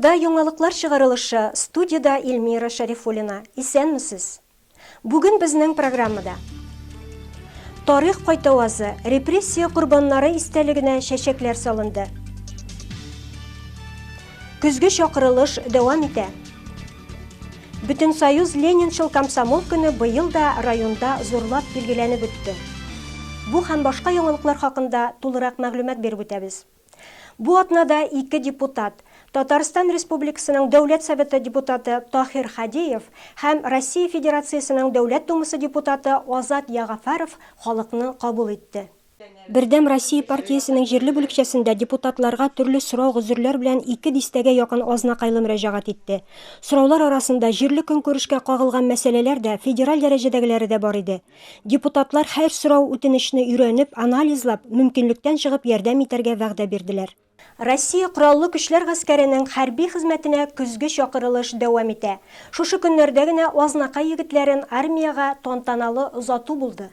Эфирда яңалыклар чыгарылышы, студиядә Эльмира Шәрифуллина. Исәнмесез! Бүген безнең программада Тарих кайтавазы, репрессия корбаннары истәлегенә чәчәкләр салынды. Көзге чакырылыш дәвам итә. Бөтенсоюз Ленинчыл комсомол көне быел да районда зурлап билгеләнеп үтте. Бу һәм башка яңалыклар хакында тулырак мәгълүмат биреп үтәбез. Бу атнада ике депутат, Татарстан Республикасының Дәүләт Советы депутаты Таһир Һадиев һәм Россия Федерациясенең Дәүләт Думасы депутаты Азат Ягафаров халыкны кабул итте. Бердәм Россия партиясенең җирле бүлекчәсендә депутатларга төрле сорау-гозерләр белән ике дистәгә якын азнакайлы мөрәҗәгать итте. Сораулар арасында җирле көнкүрешкә кагылган мәсьәләләр дә, федераль дәрәҗәдәгеләре дә бар иде. Депутатлар һәр сорау-үтенечне өйрәнеп, анализлап, мөмкинлектән чыгып ярдәм итәргә вәгъдә бирделәр. Россия Кораллы Көчләр гаскәренең хәрби хезмәтенә көзге чакырылыш дәвам итә. Шушы көннәрдә генә Азнакай егетләрен армиягә тантаналы озату булды.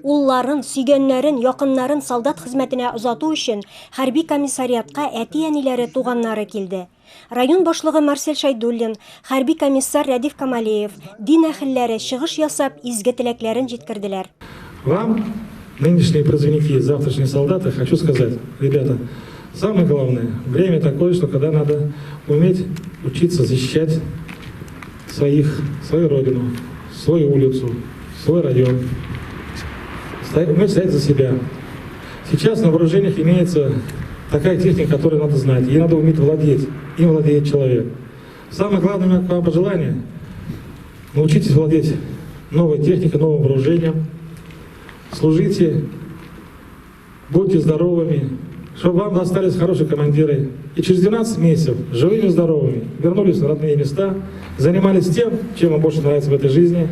Улларын, сөйгәннәрен, якыннарын солдат хезмәтенә озату өчен хәрби комиссариатка әти-әниләре, туганнары килде. Район башлыгы Марсель Шәйдуллин, хәрби комиссар Рәдиф Камалеев, дин әһелләре, чыгыш ясап, изге теләкләрен җиткерделәр. Вам, нынешние призывники, завтрашние солдаты, хочу сказать, ребята, самое главное, время такое, что когда надо уметь учиться защищать своих, свою родину, свою улицу, свой район, уметь стоять за себя. Сейчас на вооружениях имеется такая техника, которую надо знать. Ей надо уметь владеть. Им владеет человек. Самое главное у меня к вам пожелание – научитесь владеть новой техникой, новым вооружением. Служите, будьте здоровыми, чтобы вам достались хорошие командиры. И через 12 месяцев живыми и здоровыми вернулись в родные места, занимались тем, чем вам больше нравится в этой жизни,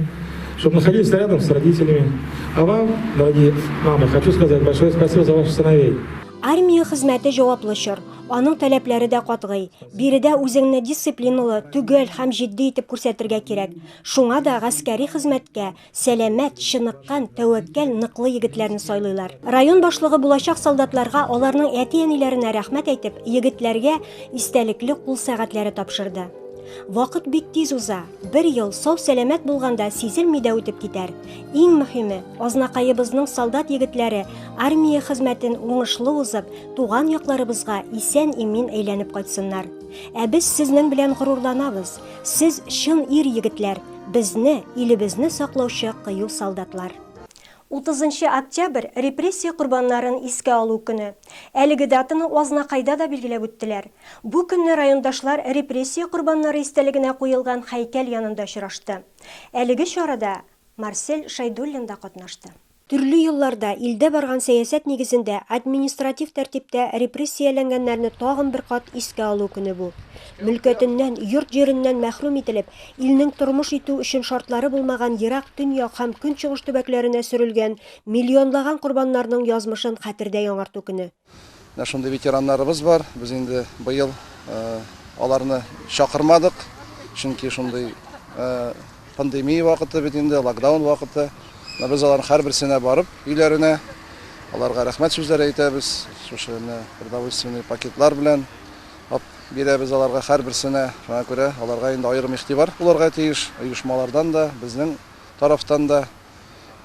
чтобы находились рядом с родителями. А вам, дорогие мамы, хочу сказать большое спасибо за ваших сыновей. Армия хезмәте җаваплы чор. Аның таләпләре дә катгый. Биредә үзеңне дисциплиналы, төгәл һәм җитди итеп күрсәтергә кирәк. Шуңа да гаскәри хезмәткә сәламәт, чыныккан, тәвәккәл, ныклы егетләрне сайлыйлар. Район башлыгы булачак солдатларга, аларның әти-әниләренә рәхмәт әйтеп, егетләргә истәлекле кул сәгатьләре тапшырды. Вакыт бик тиз уза. Бер ел сау-сәламәт булганда сизелми дә үтеп китәр. Иң мөһиме, Азнакаебызның солдат егетләре армия хезмәтен уңышлы узып, туган якларыбызга исән-имин әйләнеп кайтсыннар. Ә без сезнең белән горурланабыз. Сез чын ир-егетләр, безне, илебезне саклаучы кыю солдатлар. Утызынчы октябрь, репрессия корбаннарын искә алу көне. Әлеге датаны Азнакайда да билгеләп үттеләр. Бу көнне райондашлар репрессия корбаннары истәлегенә куелган һәйкәл янында очрашты. Әлеге чарада Марсель Шәйдуллин да катнашты. Төрле елларда илдә барган сәясәт нигезендә административ тәртиптә репрессияләнгәннәрне тагын бер кат искә алу көне бу. Мөлкәтеннән, йорт-җиреннән мәхрүм ителеп, илнең тормыш итү өчен шартлары булмаган ерак төньяк һәм көнчыгыш төбәкләренә сөрелгән миллионлаган корбаннарның язмышын хәтердә яңарту көне. Менә шундый ветераннарыбыз бар. Без инде быел аларны чакырмадык, чөнки шундый пандемия вакыты бит инде, локдаун вакыты. Менә без аларның һәрберсенә барып, өйләренә, аларга рәхмәт сүзләре әйтәбез. Шушы менә продовольственный пакетлар белән алып бирәбез аларга һәрберсенә. Шуңа күрә аларга инде аерым игътибар булырга тиеш, оешмалардан да, безнең тарафтан да.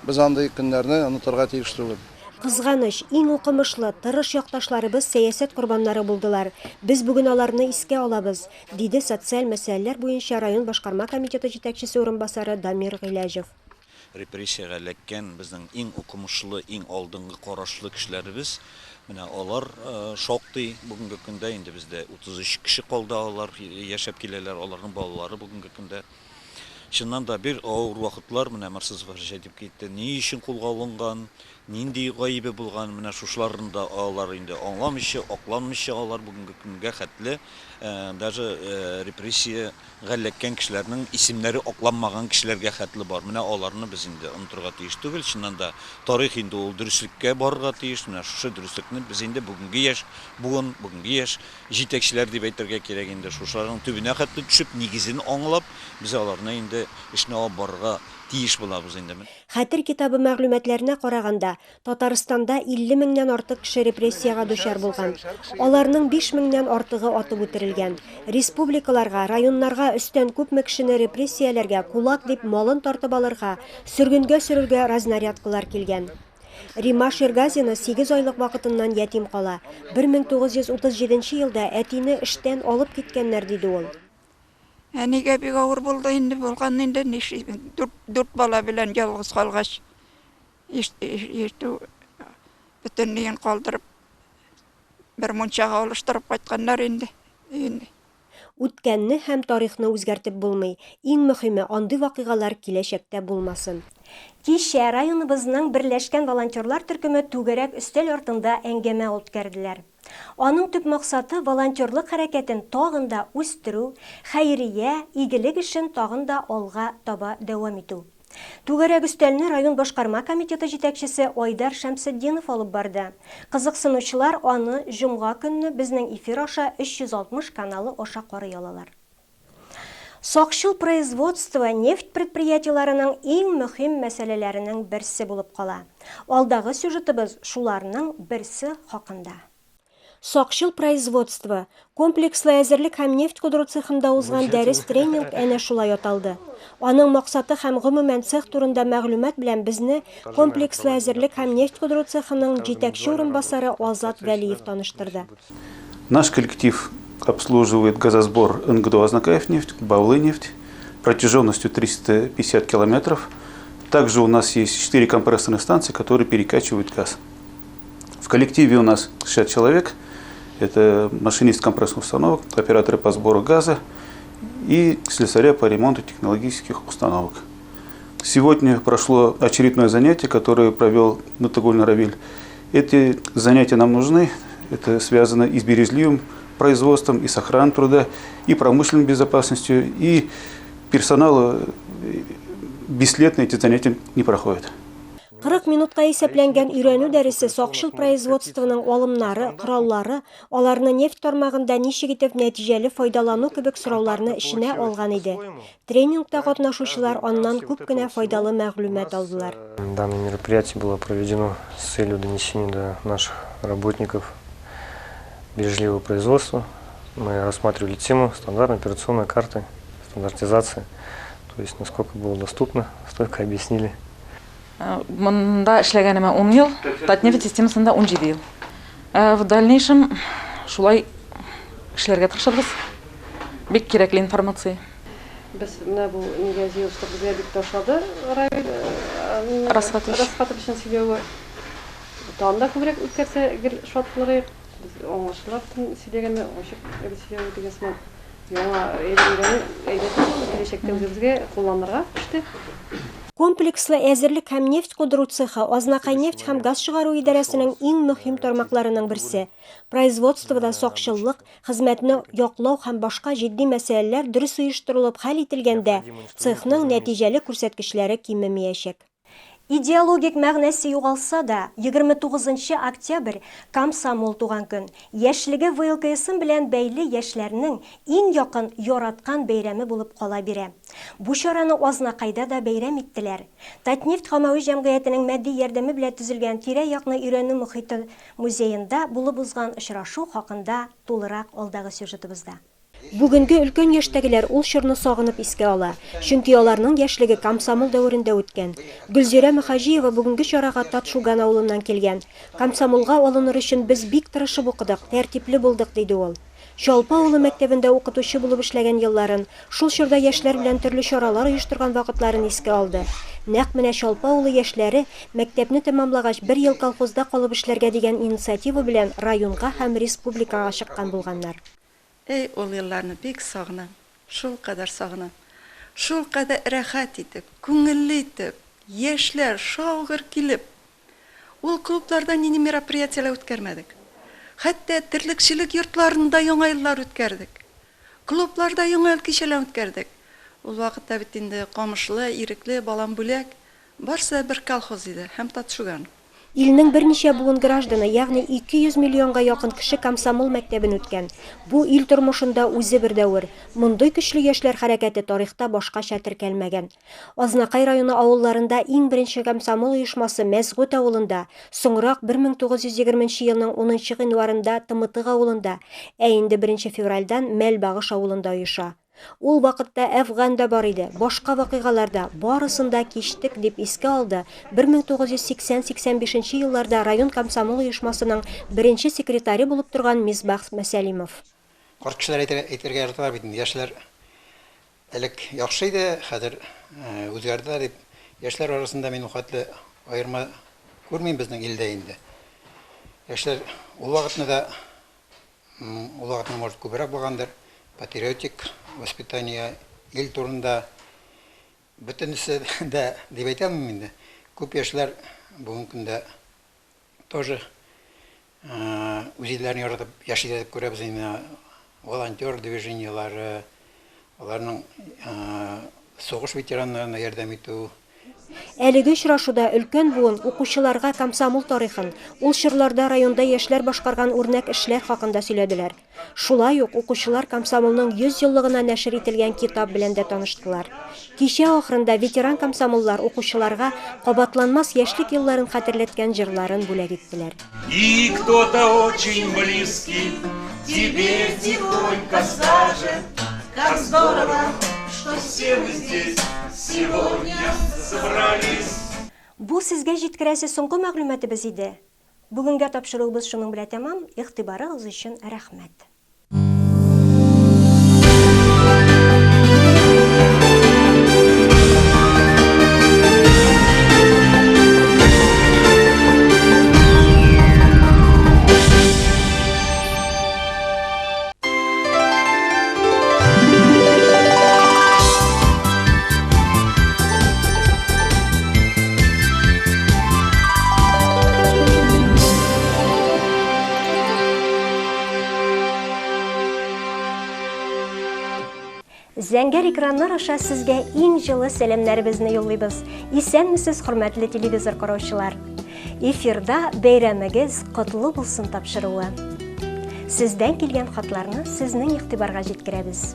Без андый көннәрне онытырга тиеш түгел. Кызганыч, иң укымышлы, тырыш якташларыбыз сәясәт корбаннары булдылар. Без бүген аларны искә алабыз, диде социаль мәсьәләләр буенча район башкарма комитеты җитәкчесе урынбасары Дамир Гыйләҗев. Репрессиягә эләккән безнең иң укымышлы, иң алдынгы карашлы кешеләребез, менә алар шактый бүгенге көндә, инде бездә 33 кеше калды алар яшәп киләләр, аларның балалары бүгенге көндә. Чыннан да, бер авыр вакытлар, менә Марсел Зөфәрович әйтеп китте, ни өчен кулга алынган, нинди гаебе булган, менә шушыларын да алар инде аңламыйча, акланмыйча алар бүгенге көнгә хәтле даже репрессиягә эләккән кешеләрнең исемнәре акланмаган кешеләргә хәтле бар. Менә аларны без инде онытырга тиеш түгел. Чыннан да, тарих инде ул дөреслеккә барырга тиеш. Менә шушы дөреслекне без инде бүгенге яшь буын, бүгенге яшь Җитәкчеләр дип әйтергә кирәк инде, шушыларның төбенә хәтле төшеп, нигезен аңлап, без аларны инде инде эшне алып барырга тиеш булабыз инде. Хәтер китабы мәгълүматларына караганда, Татарстанда 50 меңнән артык кеше репрессиягә дучар булган. Аларның 5 меңнән артыгы атып үтерелгән. Республикаларга, районнарга өстән күпме кешене репрессияләргә, кулак дип малын тартып алырга, сөргенгә сөрергә разнарядкалар килгән. Рима Ширгазина сигез айлык вакытыннан ятим кала. 1937 елда әтине эштән алып киткәннәр, диде ул. Әнигә бик авыр булды инде, булган инде, нишлисең, дүрт бала белән ялгыз калгач. Иртү бөтен өен калдырып, бер мунчага алыштырып кайтканнар инде өен. Үткәнне һәм тарихны үзгәртеп булмый. Иң мөхиме, андый вакыйгалар киләчәктә булмасын. Кичә районыбызның берләшкән волонтерлар төркеме түгәрәк өстәл артында әңгәмә үткәрделәр. Аның төп максаты, волонтерлык хәрәкәтен тагын да үстерү, хәйрия, игелек эшен тагын да алга таба дәвам итү. Түгәрәк өстәлне район башкарма комитеты җитәкчесе Айдар Шәмсетдинов алып барды. Кызыксынучылар аны җомга көнне безнең эфир аша 360 каналы аша карый алалар. Сакчыл производство нефть предприятиеләренең иң мөһим мәсьәләләренең берсе булып кала. Алдагы сюжетыбыз шуларның берсе хакында. Сакчыл производство, комплекслы әзерлек һәм нефть кудыру цехында узган дәрес-тренинг әнә шулай аталды. Аның максаты һәм гомумән цех турында мәгълүмат белән безне комплекслы әзерлек һәм нефть кудыру цехының җитәкче урынбасары Азат Вәлиев таныштырды. Наш коллектив обслуживает газосбор НГДО «Азнакаевнефть», «Баулы-нефть» протяженностью 350 километров. Также у нас есть 4 компрессорных станции, которые перекачивают газ. В коллективе у нас 60 человек. Это машинист компрессорных установок, операторы по сбору газа и слесаря по ремонту технологических установок. Сегодня прошло очередное занятие, которое провел Натагуль Равиль. Эти занятия нам нужны. Это связано и с бережливым производством, и с охраной труда, и промышленной безопасностью, и персоналу бесследно эти занятия не проходят. 40 минутка исәпләнгән өйрәнү дәресе сакчыл производствоның алымнары, кораллары, аларны нефть тармагында ничек итеп нәтиҗәле файдалану кебек сорауларны эченә алган иде. Тренингта катнашучылар аннан күп кенә файдалы мәгълүмат алдылар. Данное мероприятие было проведено с целью донесения до наших работников бережливого производства. Мы рассматривали тему стандартной операционной карты, стандартизации. То есть, насколько было доступно, столько объяснили. Монда эшләгәнемә 10 ел, Татнефть системасында 17 ел. В дальнейшем шулай эшләргә тырышырбыз. Бик кирәкле информация. Без менә бу нигә җыелыштык, безгә бик тә ошады Равил Расхатовичның сөйләве. Тагын да күбрәк үткәрсә, гел шат булыр идек. Без аңлашыла бөтен сөйләгәне, ачык сөйләве дигән сыман. Яңа әйбер өйрәнү әйбәт инде, киләчәктә үзебезгә кулланырга төште. Комплекслы әзерлек һәм нефть кудыру цехы Азнакайнефть һәм газ чыгару идарәсенең иң мөһим тармакларының берсе. Производствода сакчыллык, хезмәтне яклау һәм башка җитди мәсьәләләр дөрес оештырылып хәл ителгәндә, цехның нәтиҗәле күрсәткечләре кимемиячәк. Идеологик мәгънәсе югалса да, 29 нчы октябрь, комсомол туган көн, яшьлеге ВЛКСМ белән бәйле яшьләрнең иң якын, яраткан бәйрәме булып кала бирә. Бу чараны Азнакайда да бәйрәм иттеләр. Татнефть гамәви җәмгыятенең матди ярдәме белән төзелгән тирә-якны өйрәнү мохите музеенда булып узган очрашу хакында тулырак алдагы сюжетыбызда. Бүгенге өлкән яшьтәгеләр ул чорны сагынып искә ала. Чөнки аларның яшьлеге комсомол дәверендә үткән. Гөлзирә Мөхәҗиева бүгенге чарага Татшуган авылыннан килгән. Комсомолга алыныр өчен без бик тырышып укыдык, тәртипле булдык, диде ул. Чалпы авылы мәктәбендә укытучы булып эшләгән елларын, шул чорда яшьләр белән төрле чаралар оештырган вакытларын искә алды. Нәкъ менә Чалпы авылы яшьләре, мәктәпне тәмамлагач, бер ел колхозда калып эшләргә дигән инициатива белән районга һәм республикага чыккан булганнар. Әй, ул елларны бик сагынам, шулкадәр сагынам. Шулкадәр рәхәт итеп, күңелле итеп, яшьләр шау-гөр килеп. Ул клубларда нинди мероприятиеләр үткәрмәдек. Хәтта терлекчелек йортларында Яңа еллар үткәрдек. Клубларда Яңа ел кичәләрен үткәрдек. Ул вакытта бит инде Камышлы, Ирекле, Баланбүләк, барсы да бер колхоз иде һәм Татшуган. Илнең берничә буын гражданы, ягъни 200 миллионга якын кеше комсомол мәктәбен үткән. Бу ил тормышында үзе бер дәвер. Мондый көчле яшьләр хәрәкәте тарихта башкача теркәлмәгән. Азнакай районы авылларында иң беренче комсомол оешмасы Мәсгуть авылында, соңрак 1920 нче елның унынчы гыйнварында Тымытык авылында, ә инде беренче февральдән Мәлбагыш авылында оеша. Ул вакытта Әфган да бар иде, башка вакыйгалар да, барысын да кичтек, дип искә алды 1980-85 нче елларда район комсомол оешмасының беренче секретаре булып торган Мисбах Мәсәлимов. Карт кешеләр әйтергә яраталар бит инде, яшьләр элек яхшы иде, хәзер үзгәрделәр дип. Яшьләр арасында мин ул хәтле аерма күрмим безнең илдә инде. Яшьләр ул вакытны да Ул вакытны, может, күбрәк булгандыр. Патриотик воспитание, ил турында бөтенесе дә дип әйтә алмыйм инде. Күп яшьләр бүгенге көндә тоже үз илләрен яратып яшиләр дип күрәбез инде. Волонтер движениеләре, аларның сугыш ветераннарына ярдәм итү. Әлеге очрашуда өлкән буын укучыларга комсомол тарихын, ул чорларда районда яшьләр башкарган үрнәк эшләр хакында сөйләделәр. Шулай ук укучылар комсомолның 100 еллыгына нәшер ителгән китап белән дә таныштылар. Кичә ахырында ветеран комсомоллар укучыларга кабатланмас яшьлек елларын хәтерләткән җырларын бүләк иттеләр. И кто-то очень близкий тебе тихонько скажет, как здорово, что все мы здесь сегодня собрались. Бу сезгә җиткерәсе соңгы мәгълүматыбыз иде. Бүгенгә тапшыруыбыз шуның белән тәмам, игътибарыгыз өчен рәхмәт. Зәңгәр экраннар аша сезгә иң җылы сәламнәребезне юллыйбыз. Исәнмесез, хөрмәтле телевизор караучылар. Эфирда бәйрәмегез котлы булсын тапшыруы. Сездән килгән хатларны сезнең игътибарга җиткерәбез.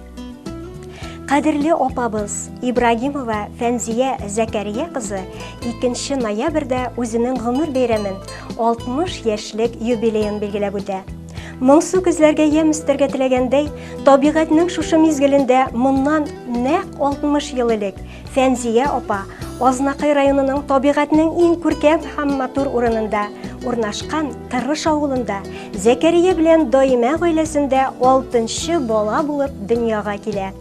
Кадерле апабыз Ибрагимова Фәнзия Зәкәрия кызы 2 ноябрьдә үзенең гомер бәйрәмен 60 яшьлек юбилеен билгеләп үтә. Моңсу көзләргә ямь өстәргә теләгәндәй, табигатьнең шушы мизгелендә моннан нәкъ 60 ел элек Фәнзия апа Азнакай районының табигатьнең иң күркәм һәм матур урынында урнашкан Тырыш авылында Зәкәрия белән Даимә гаиләсендә алтынчы бала булып дөньяга килә.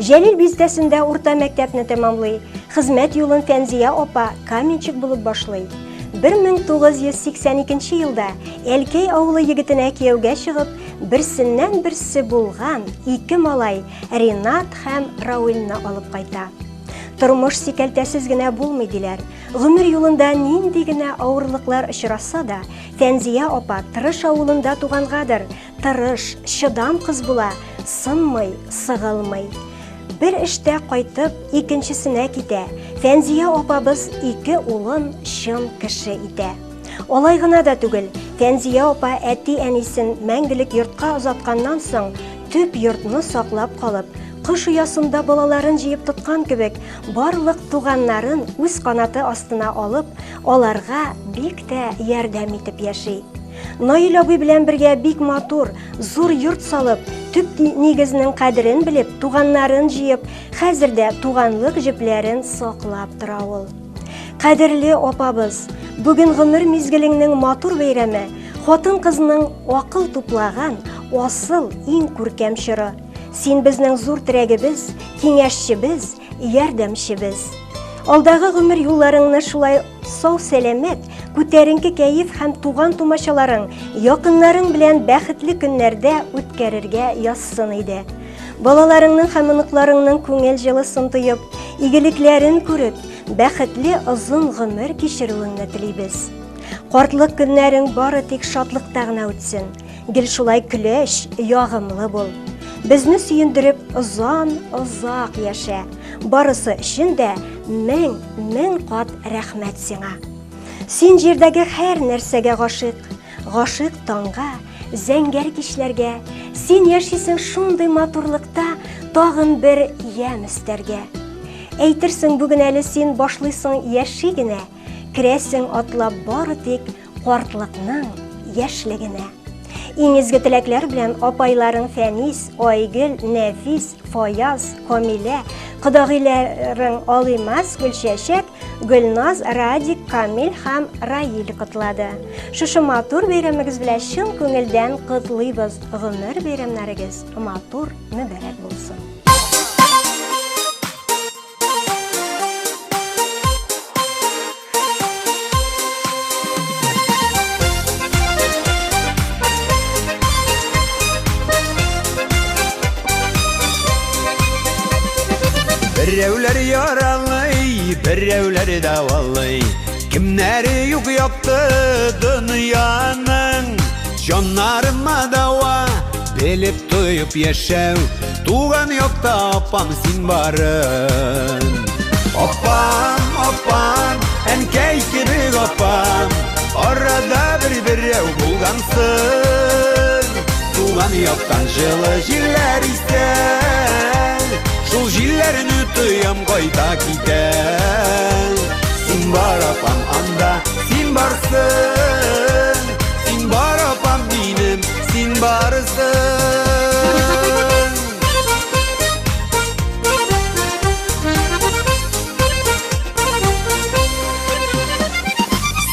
Җәлил бистәсендә урта мәктәпне тәмамлый. Хезмәт юлын Фәнзия апа каменщик булып башлый. 1982 елда Әлкәй авылы егетенә кияүгә чыгып, берсеннән-берсе булган ике малай Ринат һәм Рауилны алып кайта. Тормыш сикәлтәсез генә булмый диләр. Гомер юлында нинди генә авырлыклар очраса да, Фәнзия апа тырыш авылында тугангадыр, тырыш, чыдам кыз була, сынмый, сыгылмый. Бер эштә кайтып, икенчесенә китә. Фәнзия апабыз ике улын чын кеше итә. Алай гына да түгел, Фәнзия апа әти-әнисен мәңгелек йортка озатканнан соң, төп йортны саклап калып, кош оясында балаларын җыеп тоткан кебек, барлык туганнарын үз канаты астына алып, аларга бик тә ярдәм итеп яши. Наил абый белән бергә бик матур, зур йорт салып, төп нигезнең кадерен белеп, туганнарын җыеп, хәзер дә туганлык җепләрен саклап тора ул. Кадерле апабыз, бүген гомер мизгелеңнең матур бәйрәме, хатын-кызның акыл туплаган асыл, иң күркәм чоры. Син безнең зур терәгебез, киңәшчебез, ярдәмчебез. Алдагы гомер юлларыңны шулай сау-сәламәт, күтәренке кәеф һәм туган-тумачаларың, якыннарың белән бәхетле көннәрдә үткәрергә язсын иде. Балаларыңның һәм оныкларыңның күңел җылысын тоеп, игелекләрен күреп, бәхетле озын гомер кичерүеңне телибез. Картлык көннәрең бары тик шатлыкта гына үтсен. Гел шулай көләч, ягымлы бул. Безне сөендереп озан-озак яшә. Барысы өчен дә мең, мең кат рәхмәт сиңа. Син җирдәге һәр нәрсәгә гашыйк, гашыйк таңга, зәңгәр кичләргә. Син яшисең шундый матурлыкта, тагын бер ямь өстәргә. Әйтерсең, бүген әле син башлыйсың яши генә, керәсең атлап бары тик картлыкның яшьлегенә. Иң изге теләкләр белән апайларың Фәнис, Айгөл, Нәфис, Фаяз, Камилә, кодагыйларың Алимас, Гөлчәчәк, Гөлназ, Радик, Камил һәм Раил котлады. Шушы матур бәйрәмегез белән чын күңелдән котлыйбыз. Гомер бәйрәмнәрегез матур, мөбарәк булсын. Берәүләр яралый, берәүләр дәвалый. Кемнәре юк якты дөньяның. Җаннарыма дәва, белеп тоеп яшәү. Туган якта апам син барын. Апам, апам, әнкәй кебек апам. Арада бер берәү булгансың. Туган яктан җылы җилләр исә. Шул җилләрне тоям кайта китә. Син бар апам анда, син барсың. Син бар апам минем, син барсың.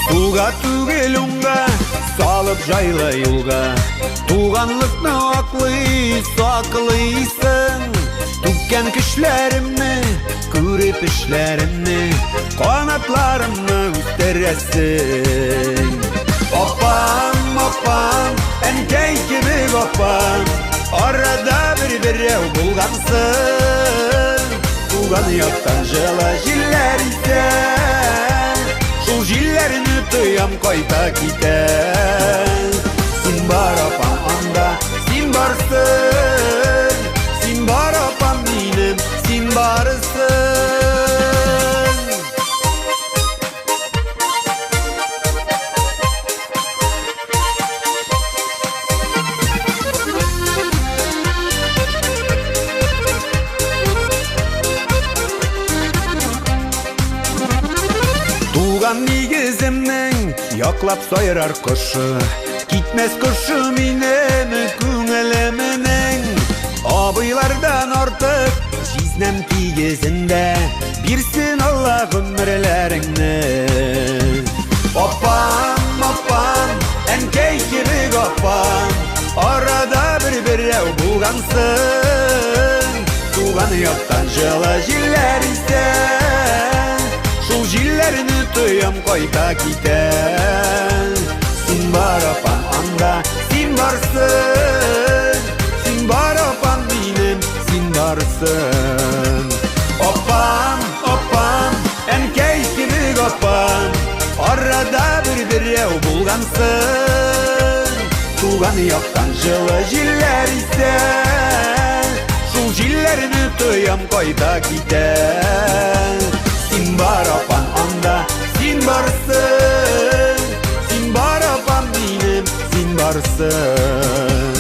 Сулга түгел уңга, салып җайлы юлга. Туганлыкны аклый, саклыйсың. Түккән көчләремне, күреп эшләремне, канатларымны үстерәсең. Апам, апам, әнкәй кебек апам, арада бер берәү булгансың. Туган яктан җылы җилләр исә, шул җилләрне тоям кайта китә. Син бар апам анда, син барсың, син бар апам минем, син барсың. Туган нигеземнең яклап сайрар кошы, китмәс кошы минем күңелемнең. Абыйлардан артык җизнәм тигезендә, бирсен Алла гомерләреңне. Апам, апам, әнкәй кебек апам, арада бер берәү булгансың. Туган яктан җылы җилләр исә, шул җилләрне тоям кайта китә. Син бар апам анда, син барсың, син бар апам минем, син барсың. Апам, апам, әнкәй кебек апам, арада бер берәү булгансың. Туган яктан җылы җилләр исә, шул җилләрне тоям кайта китә. Син бар апам анда, син барсың, син бар апам минем, син барсың.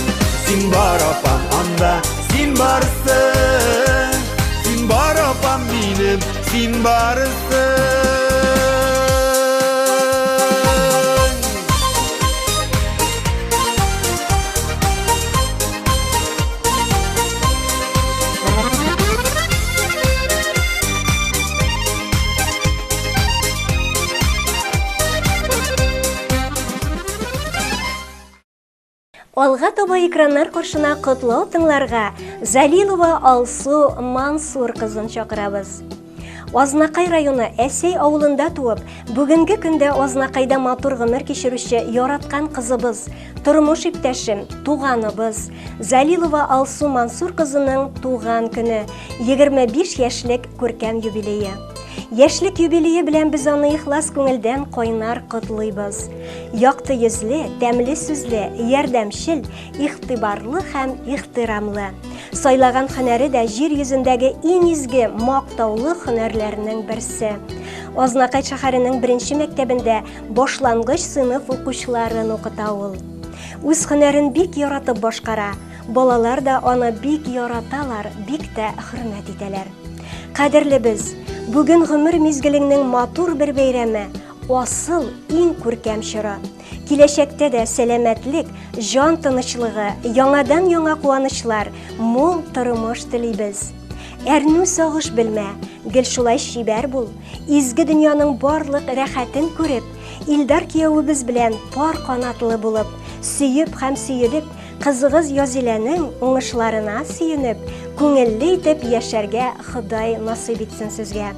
Син бар апам анда, син барсың, син бар апам минем, син барсың. Алга таба экраннар каршына котлау тыңларга Залилова Алсу Мансур кызын чакырабыз. Азнакай районы Әсәй авылында туып, бүгенге көндә Азнакайда матур гомер кичерүче яраткан кызыбыз, тормыш иптәшем, туганыбыз Залилова Алсу Мансур кызының туган көне, 25 яшьлек күркәм юбилее. Яшьлек юбилее белән без аны ихлас күңелдән кайнар котлыйбыз. Якты йөзле, тәмле сүзле, ярдәмчел, игътибарлы һәм ихтирамлы. Сайлаган һөнәре дә җир йөзендәге иң изге, мактаулы һөнәрләрнең берсе. Азнакай шәһәренең беренче мәктәбендә башлангыч сыйныф укучыларын укыта ул. Үз һөнәрен бик яратып башкара. Балалар да аны бик яраталар, бик тә хөрмәт итәләр. Кадерлебез, бүген гомер мизгелеңнең матур бер бәйрәме, асыл, иң күркәм чоры. Киләчәктә дә сәламәтлек, җан тынычлыгы, яңадан-яңа куанычлар, мул тормыш телибез. Әрнү сагыш белмә, гел шулай чибәр бул. Изге дөньяның барлык рәхәтен күреп, Илдар кияүебез белән пар канатлы булып, сөеп һәм сөелеп, кызыгыз Язиләнең уңышларына сөенеп, күңелле итеп яшәргә Ходай насыйп итсен сезгә.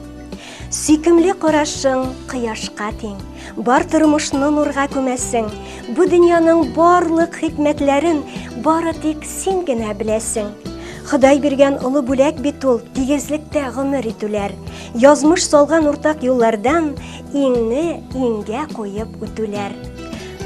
Сөйкемле карашың кояшка тиң, бар тормышны нурга күмәсең. Бу дөньяның барлык хикмәтләрен бары тик син генә беләсең. Ходай биргән олы бүләк бит ул тигезлектә гомер итүләр. Язмыш салган уртак юллардан иңне иңгә куеп үтүләр.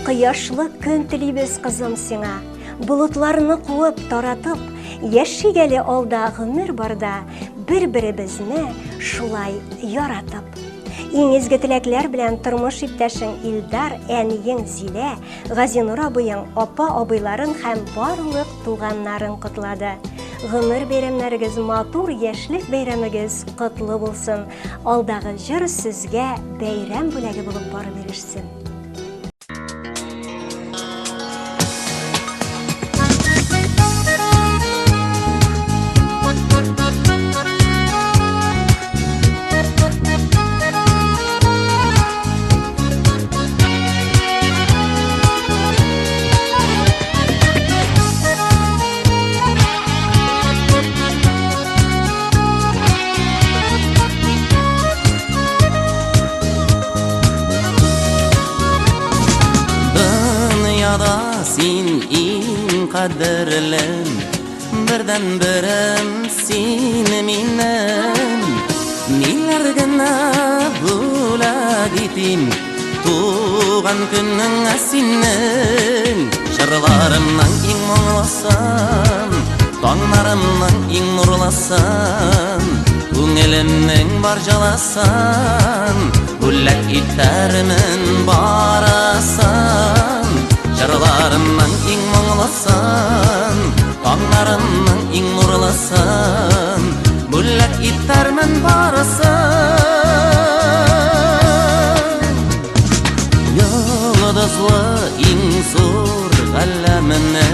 Кояшлы көн телибез, кызым, сиңа. Болытларны куып, таратып, яшик әле алда гомер барда, бер-беребезне шулай яратып. Иң изге теләкләр белән тормыш иптәшең Илдар, әниең Зилә, Газинур абыең, апа-абыйларың һәм барлык туганнарың котлады. Гомер бәйрәмнәрегез матур, яшьлек бәйрәмегез котлы булсын. Алдагы җыр сезгә бәйрәм бүләге булып барып ирешсен. Дөньяда син иң кадерлем, бердән берем син минем. Ниләр генә бүләк итим, туган көнеңә синең. Җырларымның иң моңлысын, таңнарымның иң нурлысын, күңелемнең бар җылысын бүләк итәрмен барысын. Җырларымның иң моңлысын, таңнарымның иң нурлысын бүләк итәрмен барысын. Йолдызлы иң зур галәмне,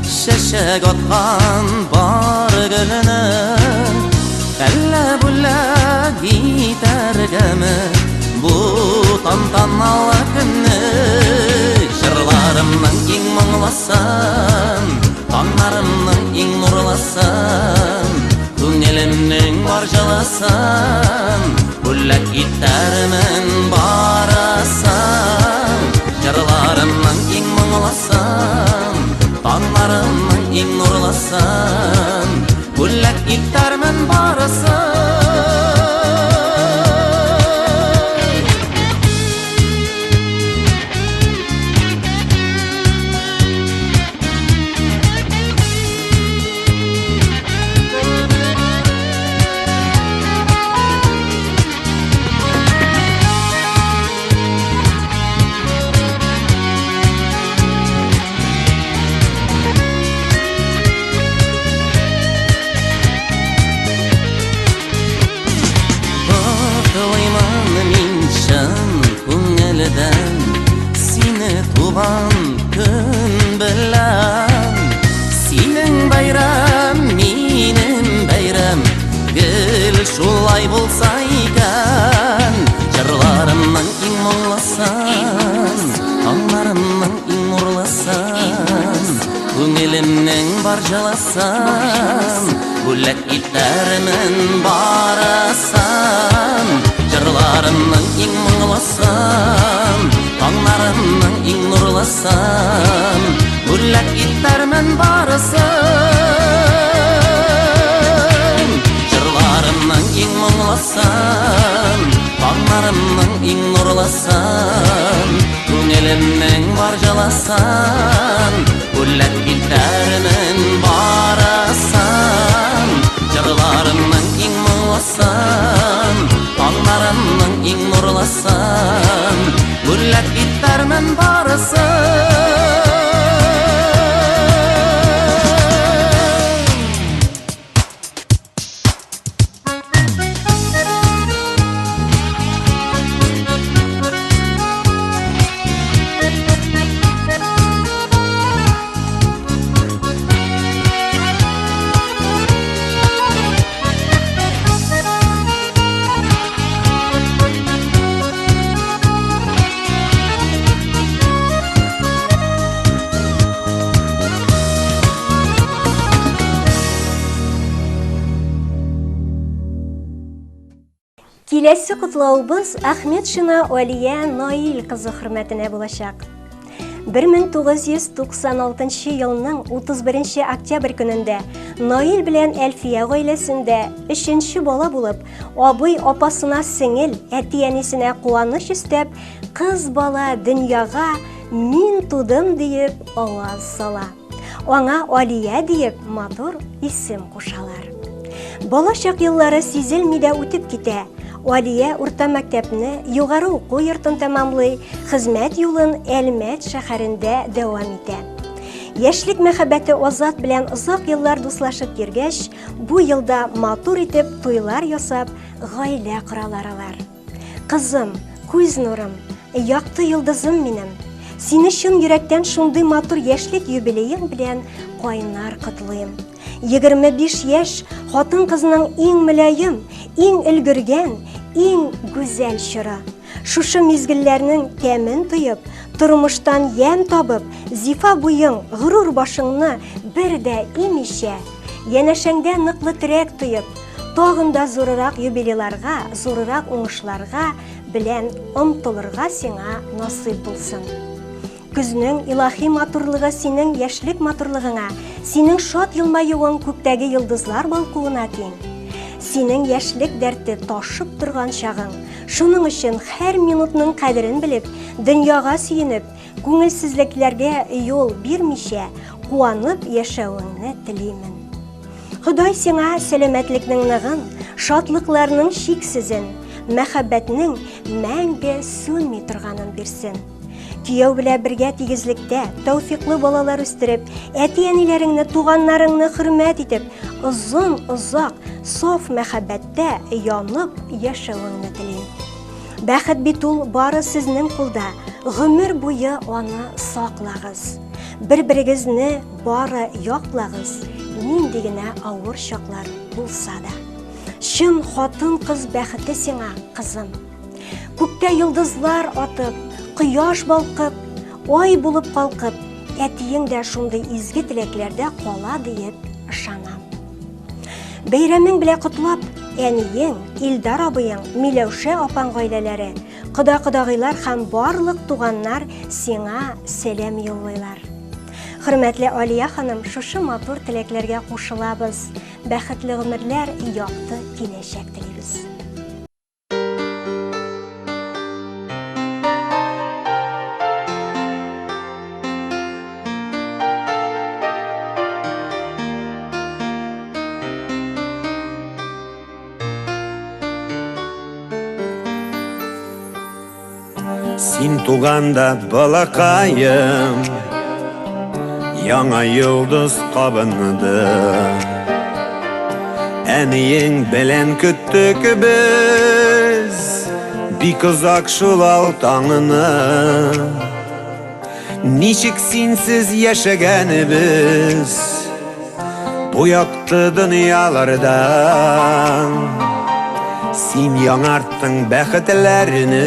чәчәк аткан бар гөлне әллә бүләк итәргәме бу тантаналы көнне? Җырларымның иң моңлысын, таңнарымның иң нурлысын, күңелемнең бар җылысын бүләк итәрмен барысын. Җырларымның иң моңлысын, таңнарымның иң нурлысын бүләк итәрмен барысын. Котлыймын мин чын күңелдән сине туган көн белән. Синең бәйрәм, минем бәйрәм, гел шулай булса икән. Җырларымның иң моңлысын, таңнарымның иң нурлысын, күңелемнең бар җылысын бүләк итәрмен барысын. Җырларымның иң моңлысын, таңнарымның иң нурлысын бүләк итәрмен барысын. Җырларымның иң моңлысын, таңнарымның иң нурлысын, күңелемнең бар җылысын бүләк итәрмен барысын. Җырларымның иң моңлысын, моңлысын, Таңнарымның иң нурлысын, Бүләк итәрмен барысын. Киләсе котлавыбыз Ахметшина Алия Наил кызы хөрмәтенә булачак. 1996 елның 31 октябрь көнендә Наил белән Әлфия гаиләсендә өченче бала булып, абый апасына сеңел, әти-әнисенә куаныч өстәп, кыз бала дөньяга мин тудым диеп аваз сала. Аңа Алия диеп матур исем кушалар. Балачак еллары сизелми дә үтеп китә. Алия урта мәктәпне, югары уку йортын тәмамлый, хезмәт юлын Әлмәт шәһәрендә дәвам итә. Яшьлек мәхәббәте Азат белән озак еллар дуслашып йөргәч, бу елда матур итеп туйлар ясап, гаилә коралар алар. Кызым, күз нурым, якты йолдызым минем. Сине чын йөрәктән шундый матур яшьлек юбилеең белән кайнар котлыйм. 25 яшь хатын-кызның иң мөлаем, иң өлгергән, иң гүзәл чоры. Шушы мизгелләрнең тәмен тоеп, тормыштан ямь табып, зифа буең, горур башыңны бер дә имичә, янәшәңдә ныклы терәк тоеп, тагын да зурырак юбилейларга, зурырак уңышларга белән омтылырга сиңа насыйп булсын. Көзнең илаһи матурлыгы синең яшьлек матурлыгыңа, синең шат елмаюың күктәге йолдызлар балкуына тиң. Синең яшьлек дәрте ташып торган чагың. Шуның өчен һәр минутның кадерен белеп, дөньяга сөенеп, күңелсезлекләргә юл бирмичә, куанып яшәвеңне телимен. Ходай сиңа сәламәтлекнең ныгын, шатлыкларның чиксезен, мәхәббәтнең мәңге сүнми торганын бирсен. Кияү белән бергә тигезлектә, тәүфиклы балалар үстереп, әти-әниләреңне, туганнарыңны хөрмәт итеп, озын-озак, саф мәхәббәттә янып яшәвеңне телим. Бәхет бит ул бары сезнең кулда, гомер буе аны саклагыз. Бер-берегезне бары яклагыз, нинди генә авыр чаклар булса да. Чын хатын-кыз бәхете сиңа, кызым. Күктә йолдызлар атып, кояш балкып, ай булып калкып, әтиең дә шундый изге теләкләрдә кала диеп ышанам. Бәйрәмең белән котлап, әниең, Илдар абыең, Миләүшә апаң гаиләләре, кода-кодагыйлар һәм барлык туганнар сиңа сәлам юллыйлар. Хөрмәтле Алия ханым, шушы матур теләкләргә кушылабыз. Бәхетле гомерләр, якты киләчәк телибез. Син туганда балакаем Яңа йолдыз кабынды Әниең белән көттек без Бик озак шул ал таңны Ничек синсез яшәгәнебез Бу якты дөньяларда Син яңарттың бәхетләрне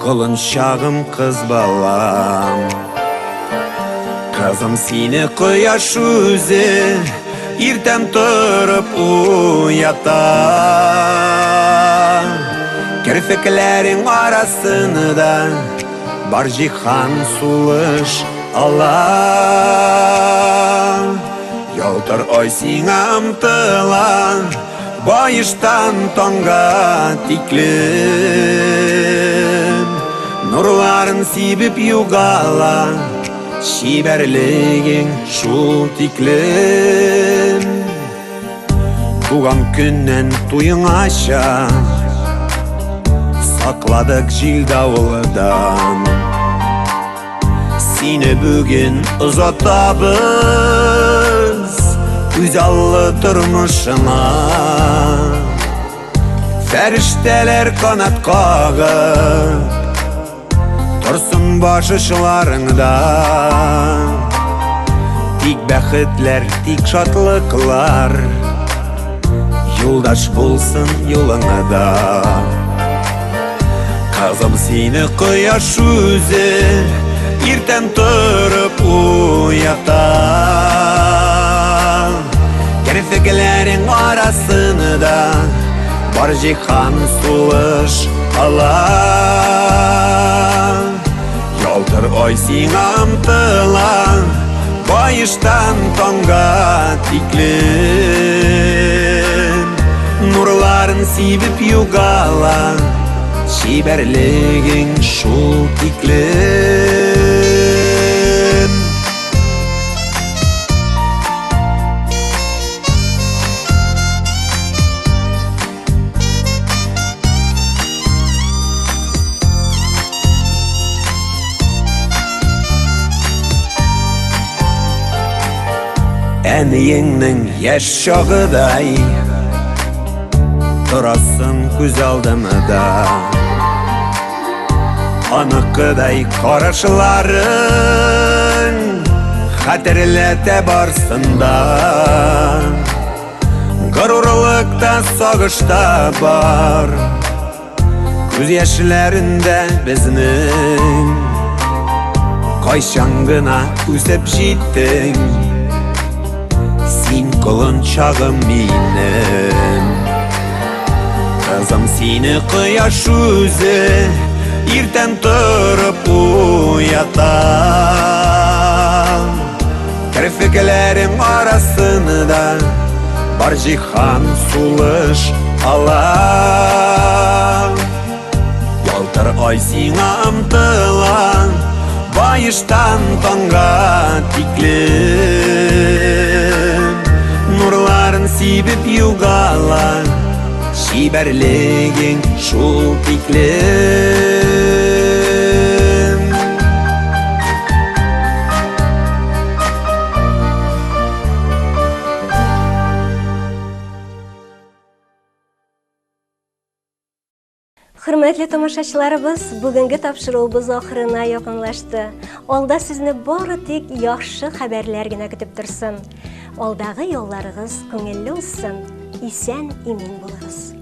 Колынчагым кыз балам Кызым сине кояш үзе Иртән торып уята Керфекләрең арасында Бар җиһан сулыш ала Ялтыр ай сиңа омтыла Баештан таңга тиклем Нурларын сибеп югала Чибәрлегең шул тиклем. Туган көннән туеңача Сакладык җил давылдан. Сине бүген озатабыз Үзаллы тормышыңа. Фәрештәләр канат кагып Торсын баш очларыңда. Тик бәхетләр, тик шатлыклар Юлдаш булсын юлыңда. Кызым, сине кояш үзе Иртән торып уята. Керфекләрең арасында Бар җиһан сулыш ала. Ялтыр ай сиңа омтыла Баештан таңга тиклем. Нурларын сибеп югала Чибәрлегең шул тиклем. Әниеңнең яшь чагыдай Торасың күз алдымда. Аныкыдай карашларың Хәтерләтә барсын да. Горурлык та, сагыш та бар Күз яшьләрендә безнең. Кайчан гына үсеп җиттең Син, колынчагым минем. Кызым, сине кояш үзе Иртән торып уята. Керфекләрең арасында Бар җиһан сулыш ала. Ялтыр ай сиңа омтыла Баештан таңга тиклем. Нурларын сибеп югала Чибәрлегең шул тиклем. Хөрмәтле тамашачыларыбыз, бүгенге тапшыруыбыз ахырына якынлашты. Алда сезне бары тик яхшы хәбәрләр генә көтеп торсын. Алдагы юлларыгыз күңелле узсын, исән имин булыгыз.